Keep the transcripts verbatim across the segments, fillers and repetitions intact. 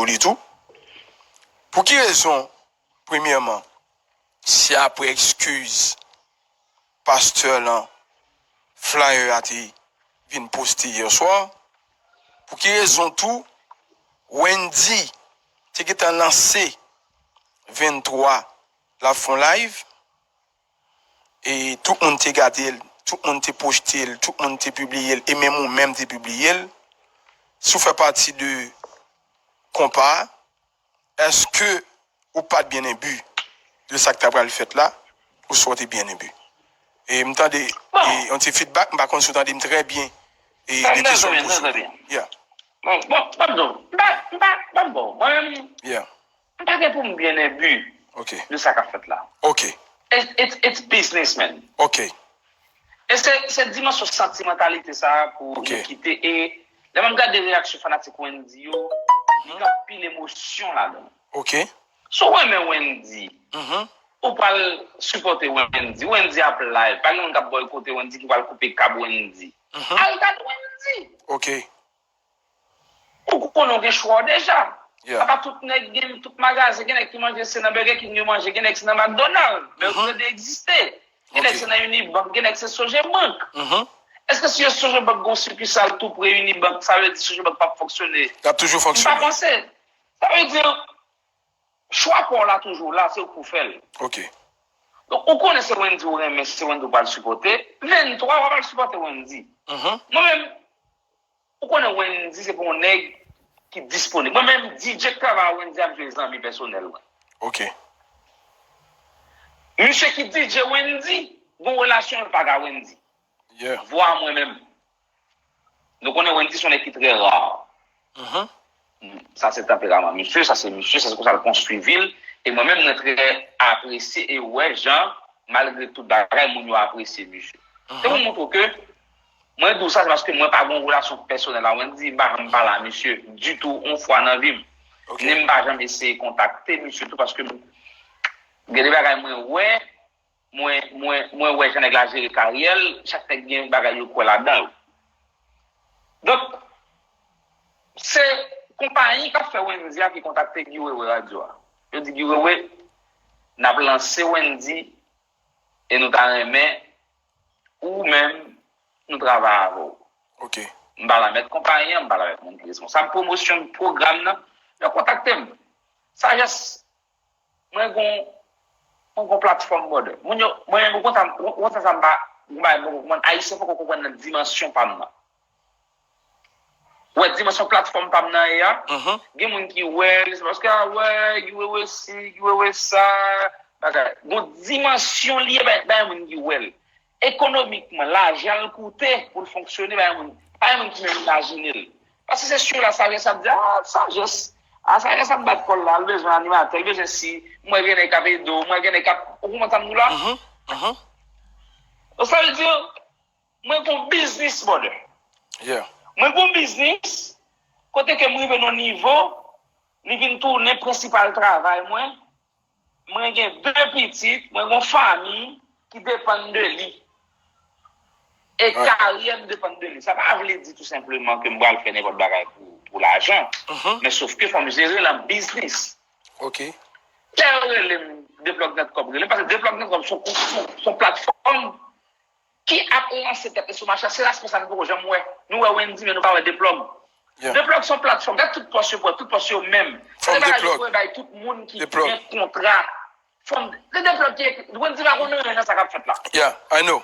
pou li tou. Pou ki rezon, premyèman, se apre eskiz pastè lan, flyer a te vin poste yè swa? Pou ki rezon tou Wendy te gentan lanse venntwa l ap fè yon live? E tout moun te gade l, tout moun te poste l, tout moun te pibliye l, e menm ou menm te pibliye l. Si w fè pati de konpa a, èske ou pa t byen enbi de sa k ta pral fèt la, oswa w te byen enbi? E m tande e, yon ti feedback, m pa konn si w tande m trè byen e, de kesyon m poze. Yeah. Bon, bon, bon, bon, m pa, m pa, bon, bon, mwen menm, yeah. M pa gen pou m byen enbi de sa k ap fèt la. Ok. It's, it's, it's business, man. Ok. E se, se dimansyon santimantalite sa a pou nou kite. E lè m ap gade reyaksyon fanatik Wendy yo, li gen anpil emosyon ladan l. Ok. Si w renmen Wendy, ou pral sipòte Wendy. Wendy ap live. Pa gen moun k ap boykote Wendy ki pral koupe kab Wendy. Al gade Wendy. Ok. Ou konnen w gen chwa w deja. Apa tout nèg gen tout magazen, gen nèg ki manje se nan Burger King yo manje, gen nèg se nan McDonald, Burger King egziste. Gen nèg se nan Unibank, gen nèg se Sogebank. Èske si yo Sogebank gen yon sikisal tou pre Unibank, sa vle di Sogebank p ap fonksyone? L ap toujou fonksyone. M pa panse. Sa vle di, chwa pa w la toujou la, se ou k pou fè l. Ok. Donk, ou konnen se Wendy ou renmen, se Wendy ou pral sipòte. Venntwa, w ap al sipòte Wendy. Mwen menm, Ou konnen Wendy se pa yon nèg ki disponib. Mwen menm, D J k travay a Wendy ap jwe zanmi pèsonèl mwen. Ok. Misye ki D J Wendy, gon relasyon l pa ka Wendy. Yeah. Vwa mwen menm. Nou konnen Wendy se yon nèg ki trè ra. Mhm. Sa se tanperaman misye, sa se misye, sa se konsa l konstwi vi l. E mwen menm, mwen trè apresye e wè jan, malgre tout bagay, moun yo apresye misye. Se pou montre w ke Mwen di w sa, se paske mwen pa gen yon relasyon pèsonèl a Wendy, m pa janm pale a misye ditou yon fwa nan vi m. Ni m pa janm eseye kontakte misye tou, paske m gen de bagay mwen wè, mwen, mwen, mwen wè jan nèg la jere karyè l, chak nèg gen bagay yo kwè ladan yo. Donk, se konpayi k ap fè Wendy a ki kontakte Guy Wewe radyo a. Yo di Guy Wewe, n ap lanse Wendy e nou ta renmen ou menm nou travay avè w. Ok. M pale avèk konpayi an, m pale avèk moun ki responsab pwomosyon pwogram nan, yo kontakte m. Sajès, mwen gon, mwen gon platfòm, brother. Moun yo, mwen menm, ou konn sa, ou konn sa, sa m pa, m pa, mwen, Ayisyen poko konprann nan dimansyon pa m nan. Ou wè dimansyon platfòm pa m nan ye a? Gen moun ki wè l, se paske, a wè, Guy Wewe si, Guy Wewe sa, bagay. Gon dimansyon li ye bay, bay moun ki wè l. Ekonomikman, lajan l koute pou l fonksyone, bay moun, pa gen moun ki menm imajine l. Paske se sou la sajès ap di, a, sajès, a, sajès ap bat kò l la, l bezwen animatè, l bezwen si, m wè gen nèg k ap ede w, m wè gen nèg k ap, ou konprann sa m di w la? Donk, sa vle di, Mwen gon biznis, brother. Mwen gon biznis, kote ke m rive nan nivo, li vin tounen prensipal travay mwen. Mwen gen de pitit, mwen gon fanmi ki depann de li. E karyè m depann de li. Sa pa vle di tou senpleman ke m pral fè nenpòt bagay pou, pou lajan. Men sof ke fò m jere l an biznis. Ok. Lè yo rele m, Deplug Nèt Kòb rele m, paske Deplug Nèt Kòb se yon, se yon, se yon platfòm ki ap lanse tèt li sou mache a, se responsab nou poko janm wè. Nou wè Wendy, men nou pa wè Deplug. Deplug se yon platfòm, gad tout pòs yo pran, tout pòs yo menm. Se de bagay yo pran bay tout moun ki gen kontra. Fòm, se Deplug ki ekri, Wendy pa konn anyen nan sa k ap fèt la. Yeah, I know.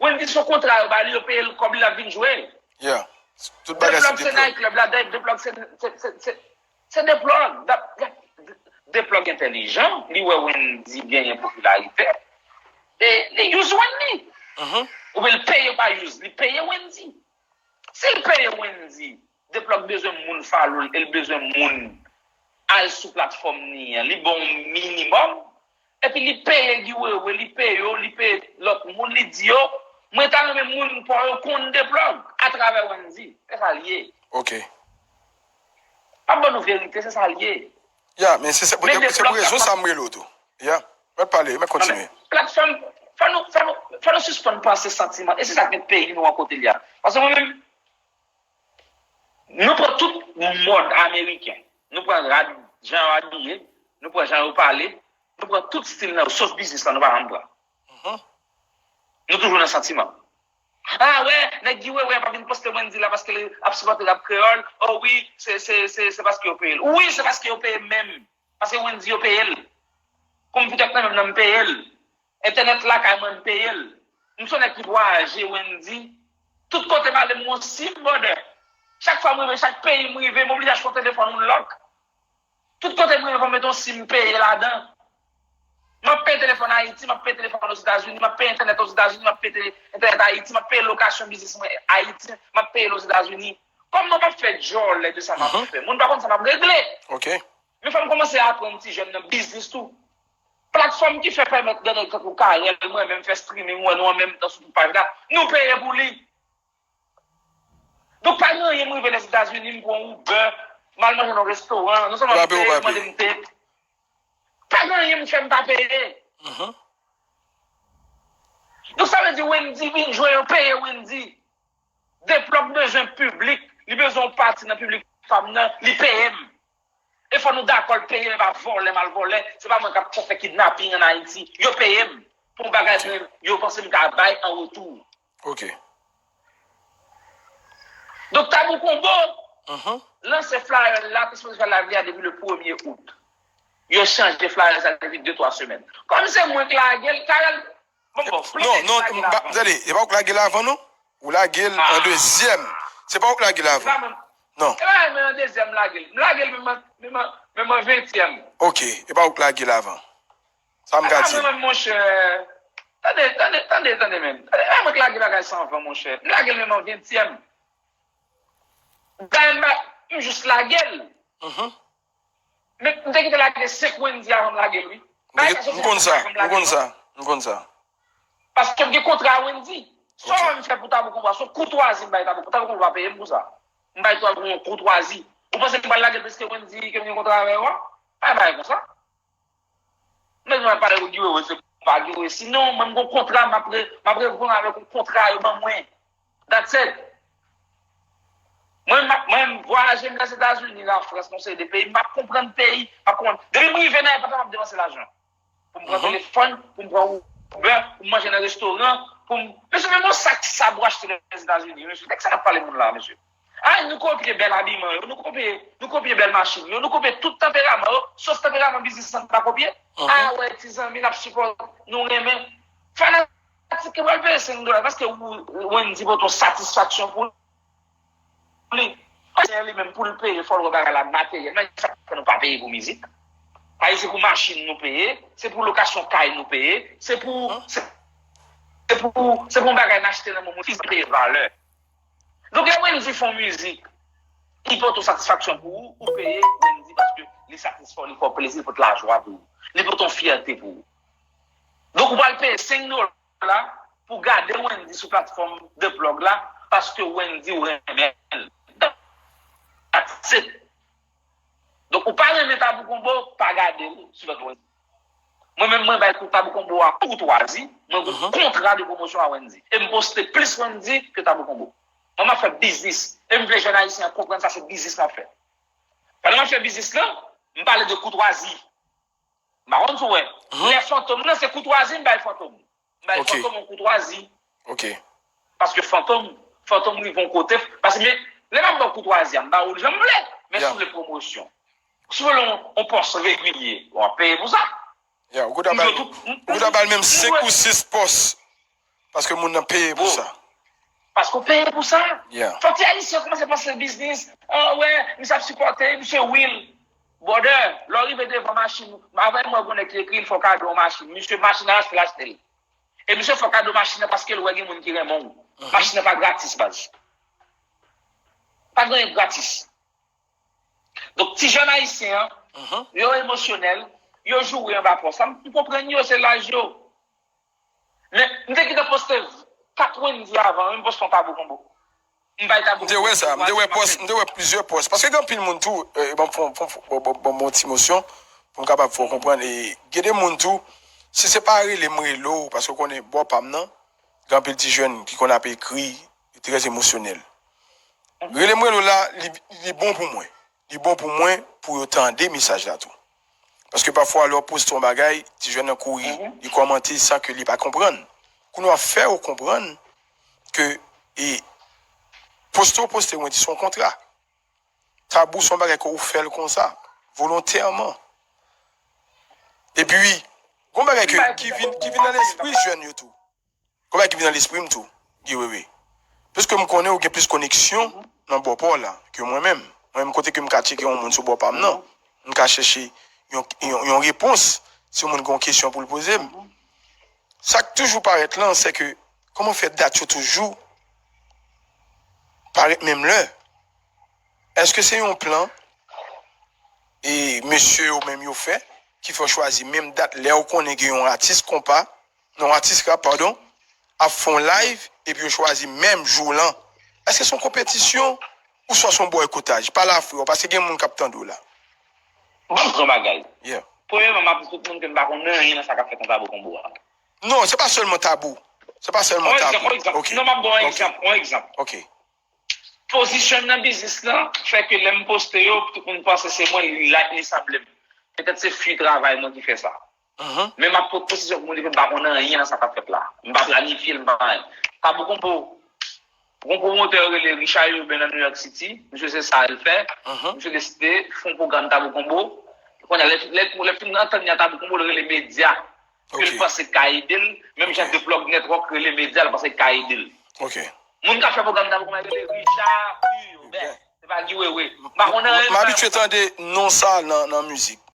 Wendy se yon kontra yo ba li, yo peye l kòb li, l ap vin jwe. Yeah. Tout bagay se Deplug. Deplug se night club la, Deplug se, se, se, se, Se Deplug, Deplug entèlijan, li wè Wendy genyen popilarite, e li use Wendy. Oubyen l peye pa use, li peye Wendy. Si l peye Wendy, Deplug bezwen moun follow l, e l bezwen moun al sou platfòm li an, li ba w yon minimòm, epi li peye Guy Wewe, li peye w, li peye lòt moun, li di yo, mwen ta renmen moun pa w yo konn Deplug atravè Wendy. Se sa l ye. Ok. M ap ban nou verite, se sa l ye. Ya, men se, se pou, se pou rezon sa m rele w tou. Ya, mèt pale, mèt kontinye. Platfòm, fò nou, fò nou, fò nou sispann panse santiman. E se sa k met peyi nou an kote l ye a. Paske mwen menm, nou pran tout yon mòd ameriken. Nou pran rad, jan yo abiye, nou pran jan yo pale, nou pran tout stil nan yo, sof biznis lan, nou pa janm pran. Nou toujou nan santiman. Ah, wè, nèg Guy Wewe pa vin poste Wendy la paske li ap sipòte rap kreyòl. Oh wi, se, se, se, se paske yo peye l. Wi, se paske yo peye m menm. Paske Wendy yo peye l. Konpitè nan menm nan m peye l. Entènèt lakay mwen m peye l. M se yon nèg ki vwayaje, Wendy. Tout kote m ale m gon sim, brother. Chak fwa m rive, chak peyi m rive, m oblije achte yon telefòn, yon lòk. Tout kote m rive fò m mete yon sim peye ladan. M ap peye telefòn Ayiti, m ap peye telefòn Ozetazini, m ap peye entènèt Ozetazini, m ap peye tele- entènèt Ayiti, m ap peye lokasyon biznis mwen Ayiti, m ap peye l Ozetazini. Kòm mwen p ap fè djòlè de sa m ap fè, moun pa konn sa m ap regle. Men fò m kòmanse aprann ti jèn nan biznis tou. Platfòm ki fè pèmèt de nèg tankou Carel, mwen menm fè streaming, wè nou an menm tan sou tout paj la, nou peye pou li. Donk, pa gen anyen, m rive Lèzetazini, m pran Uber, m al manje nan restoran, non sèlman m peye, yo mande m peye. Pa gen anyen m fè m pa peye. Donk, sa vle di Wendy vin jwe, yo peye Wendy. Deplòk bezwen piblik, li bezwen yon pati nan piblik pa m nan, li peye m. E fò nou dakò l peye, men pa vòlè m al vòlè. Se pa mwen k ap fè kidnaping ann Ayiti. Yo peye m pou yon bagay mwen, yo panse m ka bay an retou. Ok. Donk, Tabou Konbo lanse flyer la, te sipoze fè live li a depi le premye out. Yo chanje flyer sa depi de twa semèn. Kòm se mwen k lage l, Carel, bon, bon, non, non, tande, e pa ou k lage l avan, non? Ou lage l an dezyèm. Se pa ou k lage l avan. Non. E pa mwen an dezyèm lage l. M lage l menm an, menm an, menm an ventyèm. Ok, e pa ou k lage l avan. Sa m ka di. Mwen menm, monchè. Tande, tande, tande, tande, men. Tande, e pa mwen k lage bagay sa avan, monchè. M lage l menm an ventyèm. Dayè, m pa, m jis lage l. Men m te kite lage senk Wendy avan m lage l, wi. M konn sa, m konn sa, m konn sa. Paske m gen kontra a Wendy. Sa w wè m fè pou Tabou Konbo a, se yon koutwazi m bay Tabou Konbo. Tabou Konbo pa peye m pou sa. M bay Tabou Konbo yon koutwazi. Ou panse m pral lage l piske Wendy ke m gen kontra avè yo a? Pa bay konsa. Men mwen pale pou Guy Wewe, se pa Guy Wewe. Sinon, mwen m gon kontra, m ap re- m ap reponn avèk yon kontra yo ban mwen. That's it. Mwen, m ap- mwen, m vwayaje, m Lèzetazini, Lafrans, yon seri de peyi, m ap konprann peyi, m ap konprann. Depi m rive nan èpòt la, m ap depanse lajan. Pou m pran telefòn, pou m pran Uber, pou m manje nan restoran, pou m. Mesye, menm yon sak sab ou achte Lèzetazini, mesye. Nèg sa k ap pale moun la, mesye. Ay, nou kopye bèl abiman yo, nou kopye, nou kopye bèl machin yo, nou kopye tout tanperaman yo, sof tanperaman biznis lan pa kopye. A wè, ti zanmi, n ap sipòte, nou renmen. Fanatik yo pral peye senk dola, paske Wendy pote yon satisfaksyon pou li. Ayisyen li menm pou l peye, fò l wè bagay la materyèl. Men sa k fè nou pa peye pou mizik. Ayisyen pou machin nou peye, se pou lokasyon kay nou peye, se pou, se, se pou, se pou yon bagay n achte nan men moun, fizikman peye valè. Donk, lè Wendy fè yon mizik, li pote yon satisfaksyon pou ou, ou peye Wendy paske li satisfè w, li fè w plezi, li pote lajwa pou ou. Li pote yon fyète pou ou. Donk, ou pral peye senk dola pou gade Wendy sou platfòm The Plug la, paske Wendy ou renmen l. That's it. Donk, ou pa renmen Tabou Konbo, pa gade l sou lòt Wendy. Mwen menm, mwen bay kou Tabou Konbo a koutwazi, mwen gon kontra de pwomosyon a Wendy. E m poste plis Wendy ke Tabou Konbo. Mwen, m ap fè biznis. E m vle jèn ayisyen an konprann sa se biznis m ap fè. Pandan m ap fè biznis lan, m pale de koutwazi. M pa konn si w wè. Lè Fantom nan, se koutwazi m bay Fantom. M bay Fantom yon koutwazi. Ok. Paske Fantom, Fantom rive yon kote. Paske men, lè m ap ba w koutwazi a, m ba w l jan m vle. Men si w vle pwomosyon, si w vle yon, yon pòs regilye, w ap peye pou sa. Ya, ou kou ta ba l, ou kou ta ba l menm senk ou sis pòs. Paske moun nan peye pou sa. Paske w peye pou sa. Fòk ti ayisyen kòmanse panse biznis. Ah, wè, misye ap sipòte, misye will. Brother, lè w rive devan machin, avè m wè gon nèg ki ekri l fè w kado yon machin. Misye, machin nan achte l, achte l. E misye fè w kado machin nan paske l wè gen moun ki renmen w. Machin nan pa gratis, baz. Pa gen anyen gratis. Donk, ti jèn ayisyen an, yo emosyonèl, yo joure anba pòs la. M konprann yo, se laj yo. Men, m te gentan poste kat Wendy avan, wi, m poste yon Tabou Konbo. M bay Tabou Konbo. M te wè sa, m te wè pòs, m te wè plizyè pòs. Paske gen anpil moun tou, eh, ban m fè, fè, fè, ban, ban, ban m yon ti mosyon, pou m kapab fè w konprann. E gen de moun tou, si se pa rele m rele w, paske w konnen bò pa m nan, gen anpil ti jèn ki konn ap ekri, li trè emosyonèl. Rele m rele w la, li, li bon pou mwen. li bon pou mwen pou yo tande mesaj la tou. Paske pafwa lè w poste yon bagay, ti jèn nan kouri, li kòmante san ke li pa konprann. Kounye a w ap fè yo konprann ke e poste w poste, mwen di se yon kontra. Tabou se yon bagay ke ou fè l konsa, volontèman. Epi, gon bagay ke, ki vin, ki vin nan lespri jèn yo tou. Gon bagay ki vin nan lespri m tou, Guy Wewe. Piske m konnen ou gen plis koneksyon nan bò pa w la ke mwen menm. Mwen menm kote ke m ka tcheke yon moun sou bò pa m nan, m ka chèche yon, yon, yon repons si yon moun gen yon kesyon pou l poze m. Sa k toujou parèt lan, se ke kòman fè dat yo toujou parèt menm lè? Èske se yon plan e mesye yo menm yo fè ki fè w chwazi menm dat lè w konnen gen yon atis konpa, non, atis rap, padon, ap fè yon live epi yo chwazi menm jou lan? Èske se yon konpetisyon ouswa se yon bòykotaj? Pale a frè w, paske gen moun k ap tande w la. Bon, bon bagay. Yeah. Premyèman, m ap di tout moun ke m pa konn anyen nan sa k ap fèt nan Tabou Konbo a. Non, se pa sèlman Tabou. Se pa sèlman On egzanp, Tabou. On egzanp. Ok. Non, m ap ba yon Ok. egzanp, yon egzanp. Ok. Pozisyon m nan biznis lan fè ke lè m poste yo, tout moun panse se mwen, li like, li sanble m. Petèt se fwi travay mwen ki fè sa. Mhm. Men m ap pote pozisyon pou moun di ke m pa konn anyen nan sa k ap fèt la. M pa planifye l, m pa anyen. Tabou Konbo, gon pwomotè yo rele Richard Urbain nan New York City. Misye se sa l fè. Mhm. Misye deside fè yon pwogram Tabou Konbo. Kounye a, lè, lè, lè fin antann li a Tabou Konbo, l rele medya. Ke l Ok. panse k ka ede l. Menm jan Ok. The Plug Network rele medya, l panse k ka ede l. Ok. Moun k ap fè pwogram Tabou Konbo rele Richard Urbain. Se pa Guy Wewe. M pa konn anyen. M abitye tande non sa nan, nan mizik.